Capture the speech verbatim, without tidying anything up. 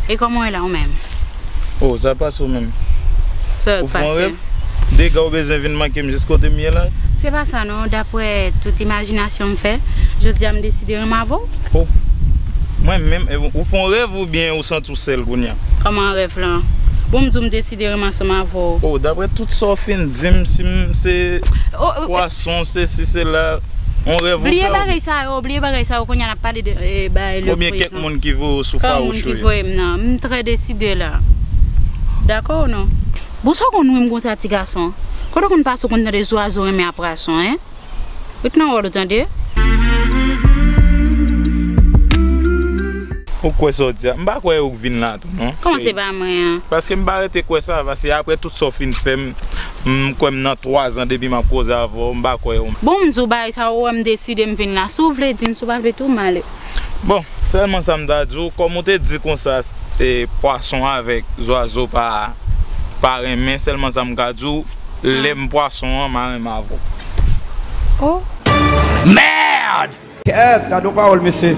E kòman w ye la, ou menm? Oh, sa pase ou menm? Sa Ou fè yon pase? Rèv? Dega ou bezwen vin manke m jis kote m ye la? Se pa sa non, daprè tout imajinasyon m fè, jodi a m deside renmen avè w. Oh. Mwen menm, e, ou fè yon rèv oubyen ou santi w sèl kounye a? Kòman rèv lan? Bon, m di w m deside renmen ansanm avè w. Oh, daprè tout sa w fin di m, si m se Oh, oh, pwason, se si se la, yon rèv ou bliye fè. Bagay sa yo, bliye bagay sa yo, kounye a n ap pale de eh, bagay le Oubyen kèk prezan. Moun ki voye w sou Pa yon moun fawouch ki yo. Voye m nan, m trè deside la. Dakò ou non? Bon, sa w konn ri m konsa, ti gason? Kote w konn pase w konn tande zwazo renmen a pwason, en? Ret nan wòl ou tande? Ou kwè sa w di a? M pa kwè ou k vin la tou non. Kòman se pa mwen an? Paske m pa rete kwè sa, paske aprè tout sa w fin fè m, m kwè m nan twa zan depi m ap koze avè w, m pa kwè w. Bon, m di w bagay sa, ou wè m deside m vin la. Si w vle di m, si w pa vle tou, m ale. Bon, sèlman sa m ta di w, kòm ou te di konsa, e, pwason avèk zwazo pa, pa renmen, sèlman sa m ka di w, lè m pwason an, m a renmen avè w. Oh. Kèt, gade yon pawòl, mesye.